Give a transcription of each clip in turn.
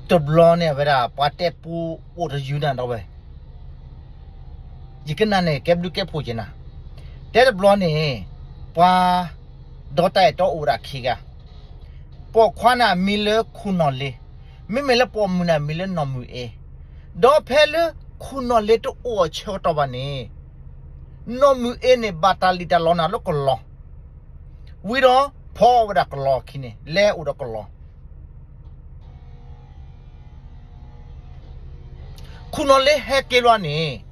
တဘျီန့ၣ် အဝဲဒၣ်ပှၤတဲပူအိၣ်တယုၢ်နၤဒီးဝဲ, ယကနၣ်န့ၣ် ကဲဘျုးကဲဖှိၣ်က့ၤနၤ, တဲတဘျီန့ၣ် ပှၤ ဒီတၢ်အဲၣ်တီအိၣ်ဝဲဒၣ်ခံဂၤ, ပိာ်ခွါန့ၣ်အမံၤလၢခူၣ်နီၢ်လ့, မ့မ့ၢ်လၢပိာ်မုၣ်န့ၣ်အမံၤလၢနီၢ်မုၢ်အ့, ဒီးဖဲလၢခူၣ်နီၢ်လ့တအိၣ်အဆၢကတီၢ်ဘၣ်န့ၣ် နီၢ်မုၢ်အ့န့ၣ် ဘၣ်တၢ်လံၣ်တၢ်လီနၤလၢကလီၤ, ဝံၤဒီးဖီဝဲဒၣ်ကလီၤအခံန့ၣ် လဲၤအိၣ်ဒီးကလီၤ ခူၣ်နီၢ်လ့ဟဲက့ၤလီၤန့ၣ်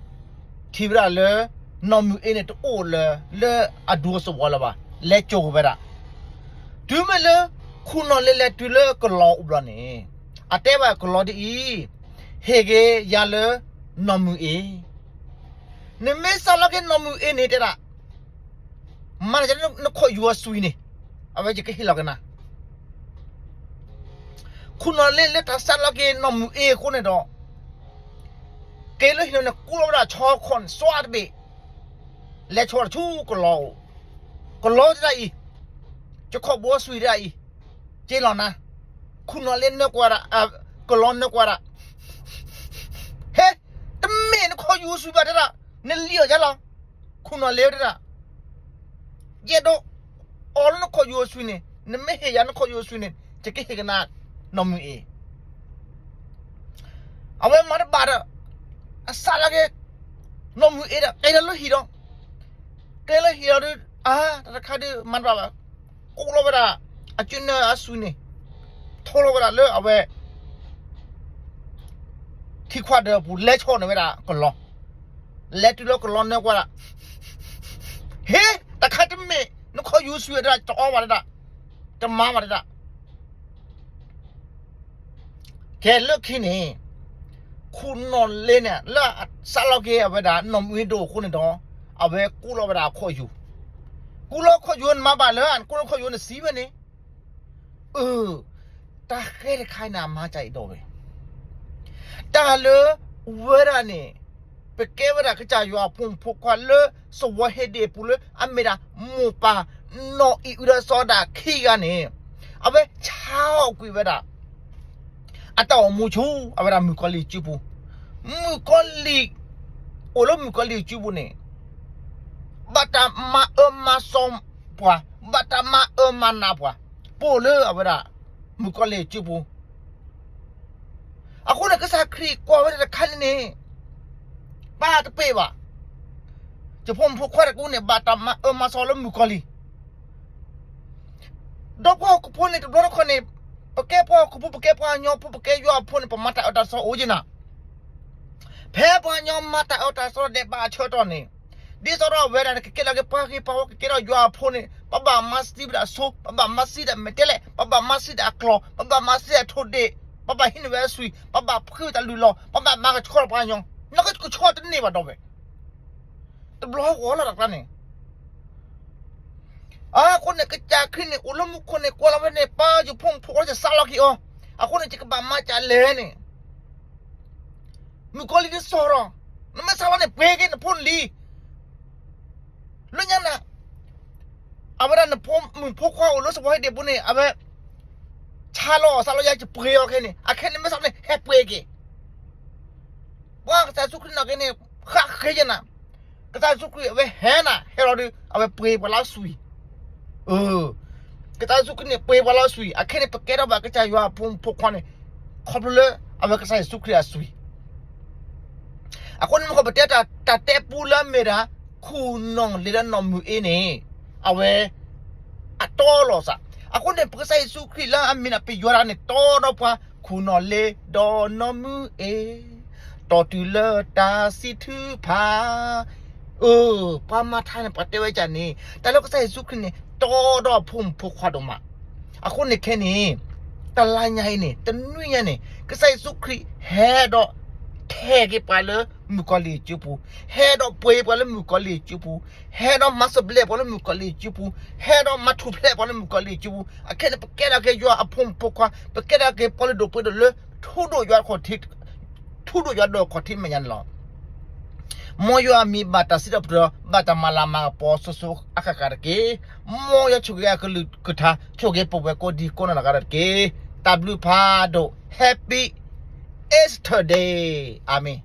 ထံၣ်ဝဲဒၣ်လၢ နီၢ်မုၢ်အ့န့ၣ်တအိၣ်လၢ လၢအဒူသဝီလၢၤဘၣ်, လဲၤကၠိဝဲဒၣ်, တုၤမ့ၢ်လၢ ခူၣ်နီၢ်လ့လဲၤတုၤလၢကလီၤအိၣ်ဘျီန့ၣ် အတဲဘၣ်ကလီၤဒ်အံၤ, ဟ့ၣ်က့ၤယၤလၢ နီၢ်မုၢ်အ့ နမ့ၢ်စးလီၤက့ၤနီၢ်မုၢ်အ့န့ၣ်တဲဒၣ်, မၤနခိၣ်ယူၤအသွံၣ်န့ၣ်, အဝဲယကဟ့ၣ်လီၤက့ၤနၤ, ခူၣ်နီၢ်လ့လၢတၢ်စးလီၤက့ၤနီၢ်မုၢ်အ့အဃိန့ၣ်ဒီး, က့ၤလၢဟံၣ်လီၤန့ၣ် ကူလီၤဝဲဒၣ်ဆီခီၣ်န့ၣ် စွါတဘ့ၣ်, လဲၤဆီတဆူကလီၤအိၣ်, ကလီၤတဲဒၣ်အံၤ, ကခီၣ်ဘိအသွံၣ်တဲဒၣ်အံၤ, က့ၤလီၤနၤ, ခူၣ်နီၢ်လ့နၢကွၢ်ဒၣ်, ကလီၤနၢကွၢ်ဒၣ် ဟဲ, တမ့ၢ်နခိၣ်ယူၤအသွံၣ်ဘၣ်တဲဒၣ်, နလံၣ်အီၤယါလီၤ, ခူၣ်နီၢ်လ့တဲဒၣ်, ယအဲၣ်ဒိးအီလၢနခိၣ်ယူၤအသွံၣ်န့ၣ်, နမ့ၢ်ဟ့ၣ်ယၤနခိၣ်ယူၤအသွံၣ်န့ၣ် ယကဟ့ၣ်ကနၤနီၢ်မုၢ်အ့, အဝဲမၤတဘၣ်ဒီး, အစးလီၤက့ၤ, နီၢ်မုၢ်အ့ဒီး က့ၤလီၤလၢဟံၣ်ဒီး, က့ၤလၢဟံၣ်ဒီးဒုး အါ တၢ်တခါဒုးမၤတဘၣ်ဘၣ်, ကူလီၤဝဲဒၣ်, အစုနၢအသွံၣ်န့ၣ်, ထိလီၤဝဲဒၣ်လၢအဝဲ ထံခွးဒၢးအပူၤ လဲၤဆီန့ၣ်ဝဲဒၣ်ကလီၤ, လဲၤတုၤလၢကလီၤနၢကွၢ်ဒၣ်, ဟ့, တခါတမ့ၢ် နခိၣ်ယူၤအသွံၣ်တဲဒၣ် တအီဘၣ်တဲဒၣ်, တမၤဘၣ်တဲဒၣ်, ကဲလၢခံန့ၣ်, ခူၣ်နီၢ်လ့န့ၣ် လၢအစးလီၤက့ၤအဝဲဒၣ်နီၢ်မုၢ်အ့ဒိၣ်အဃိန့ၣ်ဒီး, အဝဲကူလီၤဝဲဒၣ်အခိၣ်ယူၤ, ကူလီၤခိၣ်ယူၤနမၤဘၣ်လၢအနကိၣ်နခိၣ်ယူၤနစံးဝဲန့ၣ် အၢ, တၢ်ဃဲတခါအံၤန့ၣ် အမၤကၢ်အံၤဒီးဝဲ, တၢ်လၢ ဝဲဒၣ်န့ၣ်, ပကဲဝဲဒၣ်ကစၢ်ယွၤအဖိမုၣ်ဖိခွါလၢ စဝီဟ့ဒ့ၣ်အပူၤလၢအမ့ၢ်ဒၣ်မိၢ်ပၢ်နီၢ်အံၣ်အုဒီးစီၤဒၣ်ခံဂၤန့ၣ်, အဝဲဆါအီၣ်ကွံာ်ဝဲဒၣ် အတၢ်အိၣ်မူဆူ အဝဲဒၣ်မုၣ်ကီၤလံၢ်စုပူၤ, မုၣ်ကီၤလံၢ်, အိၣ်လၢမုၣ်ကီၤလံၢ်စုပူၤန့ၣ်, ဘၣ်တၢ်မၤအၢမၤစီပှၤ, ဘၣ်တၢ်မၤအၢမၤနးပှၤ, ပအိၣ်လၢအဝဲဒၣ် မုၣ်ကီၤလံၢ်စုပူၤ အဃိန့ၣ် ကစၢ်ခရံာ်ကွၢ်ဝဲဒၣ်တခါန့ၣ်န့ၣ်, ဘၣ်တပ့ၢ်ဘၣ်, ယဖိမုၣ်ဖိခွါတကူန့ၣ် ဘၣ်တၢ်မၤအၢမၤစီလၢမုၣ်ကီၤလံၢ်, ဒီးပှၤဟီၣ်ခိၣ်ဖိန့ၣ် တဘျီတခီၣ်န့ၣ်, ပကဲပှၤဟီၣ်ခိၣ်ဖိ ပကဲပှၤကညီဖိ ပကဲယွၤအဖိန့ၣ် ပမၤတၢ်အၢတၢ်စီအိၣ်က့ၤနၤ ဖဲပှၤကညီမၤတၢ်အၢတၢ်စီဒီးဘၣ်အဆၢကတီၢ်န့ၣ်, ဒ်သိးဒီးအဝဲဒၣ်န့ၣ် ကကဲထီၣ်က့ၤပှၤဂ့ၤပှၤဝါ ကကဲထီၣ်ယွၤအဖိန့ၣ် ပဘၣ်မၤသံဝဲဒၣ်အဆိ, ပဘၣ်မၤသံဒၣ်မဲာ်တဲးလဲး, ပဘၣ်မၤသံဒၣ်အကျီၢ်, ပဘၣ်မၤသံဒၣ်အထိၣ်ဒ့ၣ်, ပဘၣ်ဟံးန့ၢ်ဝဲအသွံၣ်, ပဘၣ်ဖှံဝဲတၢ်လုၢ်လီၢ်, ပဘၣ်မၤကဆှီပှၤကညီ, နကဆှီတန့ၢ်ဘၣ်ဒီးဝဲ တဘျီဃီလီၤတၢ်ကျါန့ၣ် အဃိန့ၣ် ကစၢ်ခရံာ်န့ၣ် အိၣ်လၢမူခိၣ်န့ၣ် ကွၢ်လီၤဝဲန့ၣ် ပၢ်ယဖိမုၣ်ဖိခွါ ယစးလီၤက့ၤအီၤ, အဃိန့ၣ် ယကဘၣ်မၤကၢ်လဲၣ်န့ၣ်, မုၣ်ကီၤလံၢ်ဒ်သိးဒီး, နမ့ၢ်စးလီၤန့ၣ် ပှ့ၤက့ၤနဖိနလံၤ, လၢညါန့ၣ် အဝဲဒၣ်နဖိမုၣ်ဖိခွါအိၣ်လၢစဝီဟ့ဒ့ၣ်ပူၤန့ၣ် အဝဲ ဆါလီၤအီၤ စးလီၤယၤ ယပှ့ၤအီၤခဲန့ၣ် အခဲန့ၣ်မ့ၢ်စးလီၤန့ၣ် ဟဲပှ့ၤက့ၤ ပှၤကစၢ်ယ့ၣ်ၡူးခရံာ်န့ၣ်က့ၤန့ၣ် ဃၣ်ဃ့ယဲနၤ, ကစၢ်ယ့ၣ်ၡူးခရံာ်အဝဲဟဲနၤ ဟဲလီၤဒီး အဝဲပှ့ၤပှၤလၢအသွံၣ်, ကစၢ်ယ့ၣ်ၡူးခရံာ်န့ၣ် ပှ့ၤပှၤလၢအသွံၣ် အခဲန့ၣ် ပကဲထီၣ်ဘၣ်ကစၢ်ယွၤအဖိမုၣ်ဖိခွါန့ၣ်, ခီဖျိလၢ အဝဲကစၢ်ယ့ၣ်ၡူးခရံာ်အသွံၣ် အဃိန့ၣ်မ့ၢ်ဃိပတဲတၢ်တဲပူလၢအမ့ၢ်ဒၣ် ခူၣ်နီၣ်လ့ဒီးနီၢ်မုၢ်အ့န့ၣ်, အဝဲ အတီလီၤသး, အဃိန့ၣ် ပကစၢ်ယ့ၣ်ၡူးခရံာ်လၢအမ့ၢ်ဒၣ်ပယွၤတဂၤန့ၣ် တီဒီးပှၤ ခူၣ်နီၣ်လ့ဒီးနီၢ်မုၢ်အ့, တီတုၤလၢတၢ်စံးထုကဖၣ်, အၢ, ပှၤမၤထါန့ၣ် ပှၤတဲဝဲဒ်န့ၣ် တၢ်လၢကစၢ်ယ့ၣ်ၡူးခရံာ်န့ၣ် တီဒီးအဖိမုၣ်ဖိခွါဒိၣ်မး, အဃိန့ၣ်ခဲန့ၣ် တလါညါအံၤန့ၣ် တနွံညါန့ၣ် ကစၢ်ယ့ၣ်ၡူးခရံာ်ဟဲဒီး ထဲးက့ၤပှၤလၢမုၣ်ကီၤလံၢ်အစုပူၤ, ဟဲဒီးပှ့ၤပှၤလၢမုၣ်ကီၤလံၢ်အစုပူၤ, ဟဲဒီးမၤစၢၤဘျဲးပှၤလၢမုၣ်ကီၤလံၢ်အစုပူၤ, ဟဲဒီးမၤထူၣ်ဖျဲးပှၤလၢမုၣ်ကီၤလံၢ်အစုပူၤ, အခဲန့ၣ် ပကဲထီၣ်က့ၤယွၤအဖိမုၣ်ဖိခွါ, ပကဲထီၣ်က့ၤပှၤလုၢ်ဒိၣ်ပှ့ၤဒိၣ်လၢ ထူဒိၣ်ယွၤခီၣ်ထံး, ထူဒိၣ်ယွၤဒိၣ်ခီၣ်ထံးမဲာ်ညါန့ၣ်လီၤ. မ်ယွၤအမံၤဘၣ်တၢ်စံးထီၣ်ပတြၢၤ ဘၣ်တၢ်မၤလၤမၤကပီၤစိၤစိၤအဃၣ်ဃၣ်တက့ၢ်. မ်ယွၤဆိၣ်ဂ့ၤအကလုၢ်ကထါ ဆိၣ်ဂ့ၤပဝဲကိးဒံကိးနီၢ်ဂၤဒဲးတက့ၢ်. တၢ်ဘျုးဖးဒိၣ် Happy yesterday. အၤမ့ၣ်.